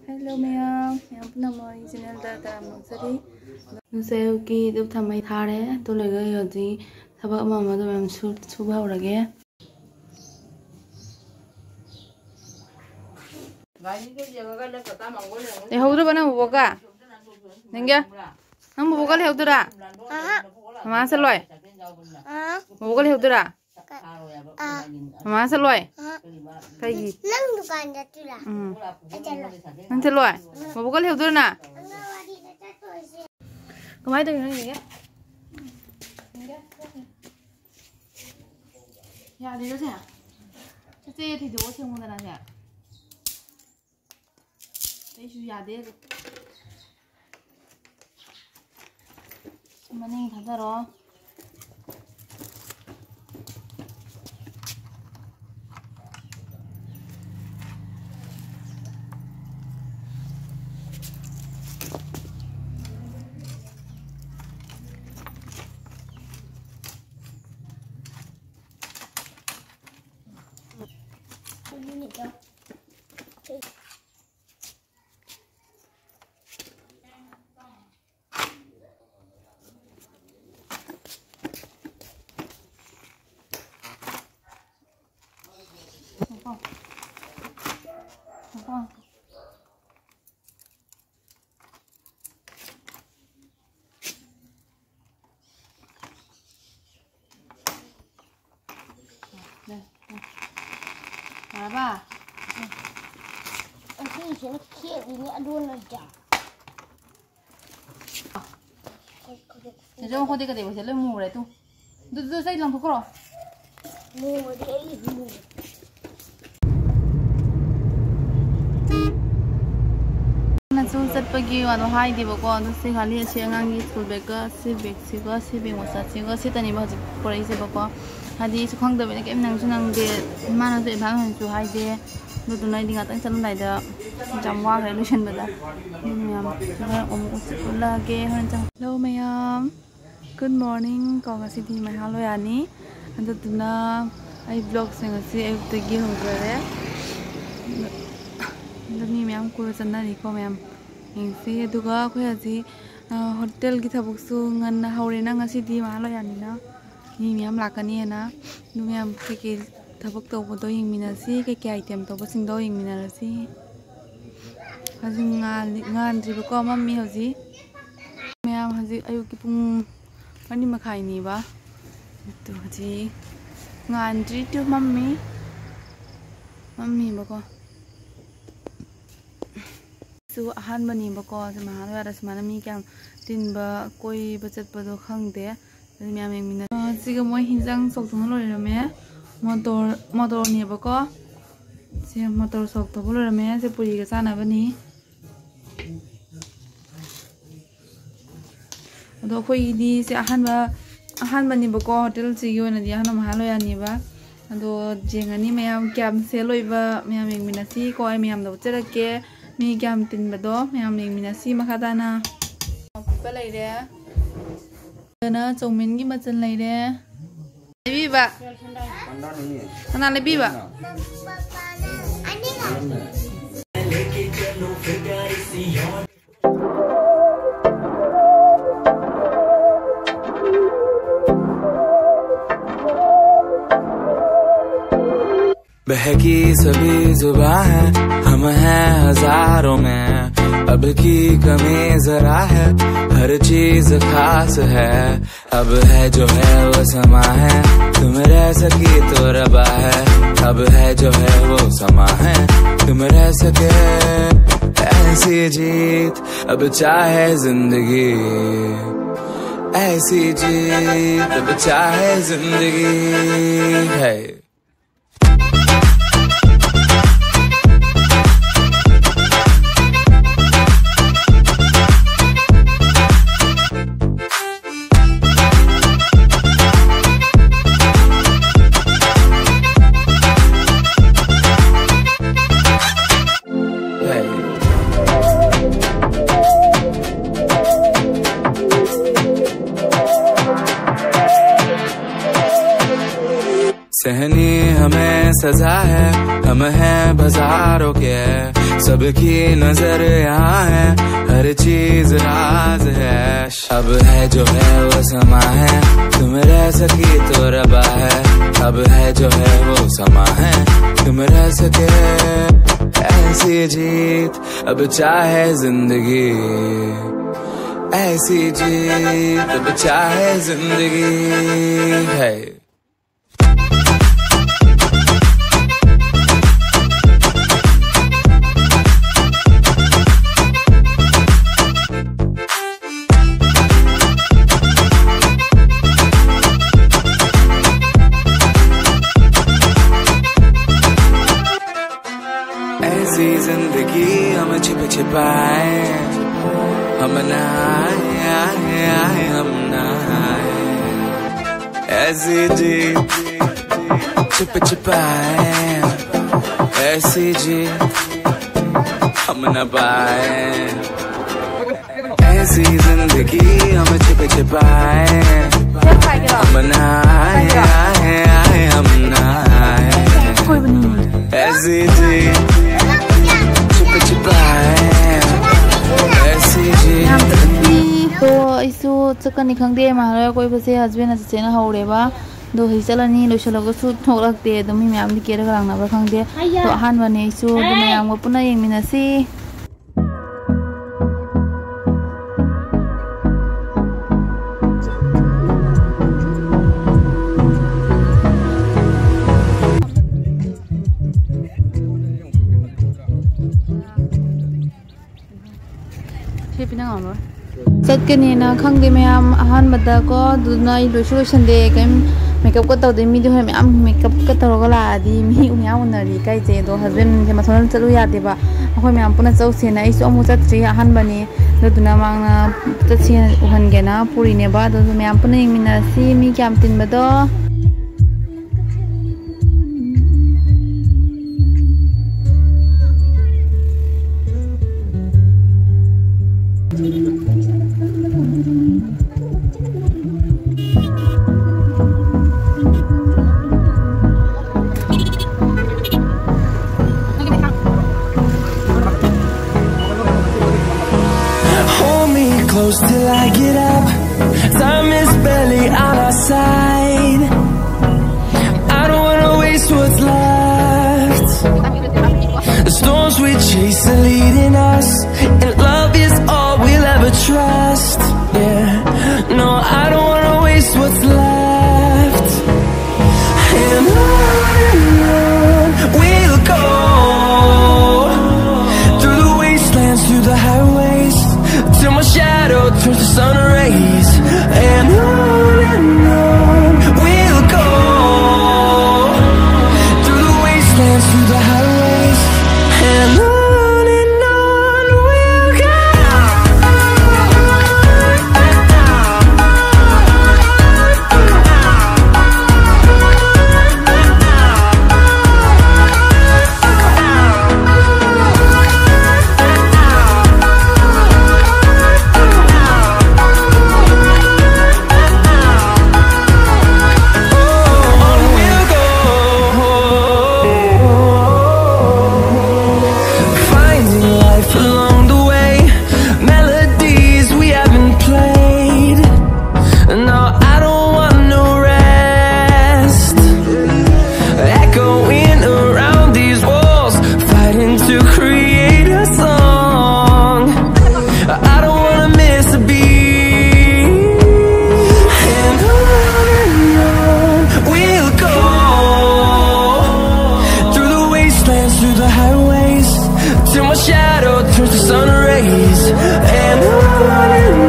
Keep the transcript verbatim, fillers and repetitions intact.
Hello ꯃꯌꯥꯝ, ꯃꯌꯥꯝ ꯄꯨꯝꯅꯃꯛ ꯑꯩꯒꯤ channelꯗ ꯇꯔꯥꯝꯅ ꯑꯣꯛꯆꯔꯤ꯫ ꯉꯁꯤ ꯑꯌꯨꯛꯀꯤ ꯙꯨꯞ ꯊꯥꯎꯃꯩ ꯊꯥꯔꯦ꯫ ꯑꯗꯨ ꯂꯣꯏꯔꯒ ꯑꯩ ꯍꯧꯖꯤꯛ ꯊꯕꯛ ꯑꯃ ꯑꯃꯗꯣ ꯃꯌꯥꯝ ꯁꯨ-, ꯁꯨꯕ ꯍꯧꯔꯒꯦ꯫ ꯂꯩꯍꯧꯗ꯭ꯔꯕ ꯅꯪ ꯕꯣꯕꯣꯛꯀ? ꯅꯪꯒ? ꯅꯪ ꯕꯣꯕꯣꯛꯀ ꯂꯩꯍꯧꯗꯣꯏꯔꯥ? ꯑꯍ꯫ ꯃꯃꯥ ꯆꯠꯂꯣꯏ? ꯑ꯫ ꯕꯣꯕꯣꯛꯀ ꯂꯩꯍꯧꯗꯣꯏꯔꯥ? ꯑ꯫ ꯃꯃꯥ ꯆꯠꯂꯣꯏ? ꯑ꯫ ꯀꯩꯒꯤ? ꯅꯪ ꯗꯨꯀꯥꯟ ꯆꯠꯇꯣꯏꯔꯥ? ꯎꯝ꯫ ꯑꯩ ꯆꯠꯂꯣꯏ꯫ ꯅꯪ ꯆꯠꯂꯣꯏ? ꯕꯣꯕꯣꯛꯀ ꯂꯩꯍꯧꯗꯣꯏꯔꯥ ꯅꯪ? ꯑꯪꯒꯟꯋꯥꯗꯤꯗ ꯆꯠꯇꯣꯏꯁꯦ꯫ ꯀꯃꯥꯏꯅ ꯇꯧꯔꯤꯅꯣ ꯌꯦꯡꯒꯦ꯫ ꯌꯥꯗꯦꯗ ꯁꯦ꯫ ꯆꯦ ꯊꯤꯗꯣꯛꯑ ꯁꯦꯝꯃꯨꯗꯅ ꯁꯦ꯫ ꯑꯩꯁꯨ ꯌꯥꯗꯦ꯫ ꯁꯤ ꯃꯅꯤꯡ ꯊꯥꯗꯔꯣ꯫ ꯌꯥꯔꯕ? ꯑꯁꯤꯁꯤꯅ ꯈꯦꯠꯂꯤꯅꯦ, ꯑꯗꯨꯅ ꯌꯥ-, ꯆꯦꯆꯧ ꯃꯈꯣꯡꯗꯤ ꯀꯩꯗꯧꯕ? ꯁꯦ ꯂꯣꯏ ꯃꯨꯔꯦ ꯇꯨ꯫ ꯑꯗꯨ, ꯑꯗꯨ ꯆꯩ ꯂꯪꯊꯣꯛꯈ꯭ꯔꯣ꯫ ꯃꯨꯕꯗꯤ ꯑꯩ ꯃꯨ-, ꯅꯁꯨ ꯆꯠꯄꯒꯤ ꯋꯥꯗꯣ ꯍꯥꯏꯗꯦꯕꯀꯣ꯫ ꯑꯗꯣ ꯁꯤ ꯈꯥꯂꯤ ꯑꯁꯤ ꯑꯉꯥꯡꯒꯤ ꯁ꯭ꯀꯨꯜ ꯕꯦꯒꯀ ꯁꯤ ꯕꯦꯒꯁꯤꯒ ꯁꯤ ꯕꯦꯒ ꯃꯆꯥꯁꯤꯒ ꯁꯤꯇꯅꯦꯕ ꯍꯧꯖꯤꯛ ꯄꯨꯔꯛꯏꯁꯦꯕꯀꯣ꯫ ꯍꯥꯏꯗꯤ ꯑꯩꯁꯨ ꯈꯪꯗꯕꯅꯤꯅ ꯀꯩꯝ ꯅꯪꯁꯨ ꯅꯪꯗꯦ꯫ ꯏꯃꯥꯅꯁꯨ ꯑꯦꯗꯚꯥꯟꯁ ꯑꯣꯏꯅꯁꯨ ꯍꯥꯏꯗꯦ꯫ ꯑꯗꯨꯗꯨꯅ ꯑꯩꯗꯤ ꯉꯥꯛꯇꯪ ꯆꯠꯂꯝꯗꯥꯏꯗ ꯌꯥꯝ ꯋꯥꯈ꯭ꯔꯦ ꯂꯣꯏꯁꯟꯕꯗ꯫ ꯑꯗꯨ ꯃꯌꯥꯝ ꯍꯣꯔꯦꯟ ꯑꯃꯨꯛ ꯎꯠꯂꯛꯑꯒꯦ꯫ ꯍꯣꯔꯦꯟ ꯆꯪ-, ꯍꯜꯂꯣ ꯃꯌꯥꯝ꯫ Good morning ꯀꯣ, ꯉꯁꯤꯗꯤ ꯃꯩꯍꯥ ꯂꯣꯌꯥꯅꯤ꯫ ꯑꯗꯨꯗꯨꯅ ꯑꯩ vlogꯁꯦ ꯉꯁꯤ ꯑꯌꯨꯛꯇꯒꯤ ꯍꯧꯖꯔꯦ꯫ ꯑꯗꯣ ꯃꯤ ꯃꯌꯥꯝ ꯀꯣꯏꯕ ꯆꯠꯅꯔꯤꯀꯣ ꯃꯌꯥꯝ꯫ ꯌꯦꯡꯁꯤ꯫ ꯑꯗꯨꯒ ꯑꯩꯈꯣꯏ ꯍꯧꯖꯤꯛ, ꯑ, ꯍꯣꯇꯦꯜꯒꯤ ꯊꯕꯛꯁꯨ ꯉꯟꯅ ꯍꯧꯔꯦꯅ ꯉꯁꯤꯗꯤ ꯃꯍꯥ ꯂꯣꯏ ꯌꯥꯅꯤꯅ ꯃꯤ ꯃꯌꯥꯝ ꯂꯥꯛꯀꯅꯤꯅ꯫ ꯑꯗꯨ ꯃꯌꯥꯝ ꯀꯩꯀꯩ ꯊꯕꯛ ꯇꯧꯕꯗꯣ ꯌꯦꯡꯃꯤꯟꯅꯁꯤ, ꯀꯩꯀꯩ item ꯇꯧꯕꯁꯤꯡꯗꯣ ꯌꯦꯡꯃꯤꯟꯅꯔꯁꯤ꯫ ꯍꯧꯖꯤꯛ ꯉꯥꯜꯂꯤ-, ꯉꯥꯟꯗ꯭ꯔꯤꯕꯀꯣ, ꯃꯝꯃꯤ ꯍꯧꯖꯤꯛ꯫ ꯃꯌꯥꯝ ꯍꯧꯖꯤꯛ ꯑꯌꯨꯛꯀꯤ ꯄꯨꯡ ꯃꯔꯤ ꯃꯈꯥꯏꯅꯦꯕ꯫ ꯑꯗꯨ ꯍꯧꯖꯤꯛ ꯉꯥꯟꯗ꯭ꯔꯤ, ꯇꯨ ꯃꯝꯃꯤ꯫ ꯃꯝꯃꯤꯕꯀꯣ꯫ ꯁꯨ ꯑꯍꯥꯟꯕꯅꯦꯕꯀꯣ꯫ ꯁꯤ ꯃꯍꯥ ꯂꯣꯏꯔ ꯁꯨꯃꯥꯏꯅ ꯃꯤ ꯀꯌꯥꯝ ꯇꯤꯟꯕ, ꯀꯣꯏꯕ ꯆꯠꯄꯗꯣ ꯈꯪꯗꯦ꯫ ꯑꯗꯨ ꯃꯌꯥꯝ ꯌꯦꯡꯃꯤꯟꯅ-, ꯑ, ꯁꯤꯒ ꯃꯣꯏ ꯍꯤꯟꯖꯥꯡ ꯁꯣꯛ ꯊꯣꯡꯕ ꯂꯣꯏꯔꯝꯃꯦ꯫ ꯃꯣꯇꯣꯔ, ꯃꯣꯇꯣꯔꯅꯦꯕꯀꯣ꯫ ꯁꯦ ꯃꯣꯇꯣꯔ ꯁꯣꯛ ꯇꯧꯕ ꯂꯣꯏꯔꯝꯃꯦ꯫ ꯁꯦ ꯄꯨꯔꯤꯒ ꯆꯥꯅꯕꯅꯤ꯫ ꯑꯗꯣ ꯑꯩꯈꯣꯏꯒꯤꯗꯤ ꯁꯦ ꯑꯍꯥꯟꯕ, ꯑꯍꯥꯟꯕꯅꯦꯕꯀꯣ, ꯍꯣꯇꯦꯜꯁꯤꯒꯤ ꯑꯣꯏꯅꯗꯤ ꯑꯍꯥꯟꯕ ꯃꯍꯥ ꯂꯣꯏꯔꯅꯦꯕ꯫ ꯑꯗꯣ ꯌꯦꯡꯉꯅꯤ ꯃꯌꯥꯝ ꯀꯌꯥꯝ ꯁꯦꯜ ꯑꯣꯏꯕ ꯃꯌꯥꯝ ꯌꯦꯡꯃꯤꯟꯅꯁꯤꯀꯣ꯫ ꯑꯩ ꯃꯌꯥꯝꯗ ꯎꯠꯆꯔꯛꯀꯦ꯫ ꯃꯤ ꯀꯌꯥꯝ ꯇꯤꯟꯕꯗꯣ ꯃꯌꯥꯝ ꯌꯦꯡꯃꯤꯟꯅꯁꯤ ꯃꯈꯥ ꯇꯥꯅ꯫ ꯑꯐꯨꯠꯄ ꯂꯩꯔꯦ꯫ ꯑꯗꯨꯅ ꯆꯧꯃꯤꯟꯒꯤ ꯃꯆꯜ ꯂꯩꯔꯦ꯫ ꯂꯩꯕꯤꯕ꯫ ꯀꯅꯥ ꯂꯩꯕꯤꯕ? बहकी सभी जुबां है, हम हैं हजारों में। अब की कमी जरा है, हर चीज खास है। अब है जो है वो समा है, तुम रह सकी तो रबा है। अब है जो है वो समा है, तुम रह सके। ऐसी जीत अब चाहे जिंदगी, ऐसी जीत अब चाहे जिंदगी है। सहनी सजा है, हम हैं बाजारों के, सबकी नजर यहाँ है, हर चीज राज है। अब है जो है वो समा है, तुम रह सकी तो रबा है। अब है जो है वो समा है, तुम रह सके। ऐसी जीत अब चाहे जिंदगी, ऐसी जीत अब चाहे जिंदगी है। ऐसी जिंदगी हम छिप छिपाए, हम ना आए, आए, आए, हम ना आए। ऐसी जी छिप छिपाए, ऐसी जी हम ना पाए। ऐसी जिंदगी हम छिप छिपाए, हम ना आए, आए, आए, हम ना आए। ऐसी जी छिप छिपाए, ऐसी जी। ꯌꯥꯝ ꯆꯠꯅꯤꯡꯉꯤ꯫ ꯑꯗꯣ ꯑꯩꯁꯨ ꯆꯠꯀꯅꯤ ꯈꯪꯗꯦ, ꯏꯃꯥꯟꯅꯕ ꯀꯣꯏꯕꯁꯦ ꯍꯁꯕꯦꯟꯅ ꯆꯠꯁꯦꯅ ꯍꯧꯔꯦꯕ꯫ ꯑꯗꯣ ꯍꯧꯖꯤꯛ ꯆꯠꯂꯅꯤ, ꯂꯣꯏꯁꯤꯜꯂꯒꯁꯨ ꯊꯣꯛꯂꯛꯇꯦ꯫ ꯑꯗꯣ ꯃꯤ ꯃꯌꯥꯝꯗꯤ ꯀꯦꯔꯒ ꯂꯥꯛꯅꯕ꯭ꯔꯥ ꯈꯪꯗꯦ꯫ ꯑꯗꯣ ꯑꯍꯥꯟꯕꯅꯦ ꯑꯩꯁꯨ, ꯑꯗꯨ ꯃꯌꯥꯝꯒ ꯄꯨꯟꯅ ꯌꯦꯡꯃꯤꯟꯅꯁꯤ꯫ ꯆꯠꯀꯅꯦꯅ ꯈꯪꯗꯦ ꯃꯌꯥꯝ꯫ ꯑꯍꯥꯟꯕꯗꯀꯣ, ꯑꯗꯨꯅ ꯑꯩ ꯂꯣꯏꯁꯨ ꯂꯣꯏꯁꯟꯗꯦ, ꯀꯩꯝ ꯃꯦꯀꯞꯀ ꯇꯧꯗꯦ꯫ ꯃꯤꯗꯤ ꯍꯣꯏ ꯃꯌꯥꯝ ꯃꯦꯀꯞꯀ ꯇꯧꯔꯒ ꯂꯥꯛꯑꯗꯤ ꯃꯤ ꯃꯌꯥꯝ ꯎꯅꯔꯤ ꯏꯀꯥꯏꯖꯩ꯫ ꯑꯗꯣ ꯍꯁꯕꯦꯟꯁꯦ ꯃꯊꯟꯇ ꯆꯠꯂꯨ ꯌꯥꯗꯦꯕ, ꯑꯩꯈꯣꯏ ꯃꯌꯥꯝ ꯄꯨꯟꯅ ꯆꯧꯁꯦꯅ꯫ ꯑꯩꯁꯨ ꯑꯃꯨꯛ ꯆꯠꯇ꯭ꯔꯤ, ꯑꯍꯥꯟꯕꯅꯤ꯫ ꯑꯗꯨꯗꯨꯅ ꯃꯥꯅ ꯆꯠꯁꯦ ꯎꯍꯟꯒꯦꯅ ꯄꯨꯔꯤꯅꯦꯕ꯫ ꯑꯗꯨꯗꯣ ꯃꯌꯥꯝ ꯄꯨꯟꯅ ꯌꯦꯡꯃꯤꯟꯅꯔꯁꯤ ꯃꯤ ꯀꯌꯥꯝ ꯇꯤꯟꯕꯗꯣ꯫ Close till I get up. Time is barely on our side. I don't wanna waste what's left. The storms we chase are leading us, and love is all we'll ever trust. Yeah, no, I don't wanna waste what's left. And on and on we'll go, through the wastelands, through the highways, till my shadow turns to sun rays. And on and on we'll go, through the wastelands, through the highways, and on and on we'll go. Finding life along the way, melodies we haven't played. No, I don't want no rest. Echoing around these walls, fighting to create a song. I don't wanna miss a beat. And on and on we'll go, through the wastelands, through the highways, till my shadow turns to sun rays. And on and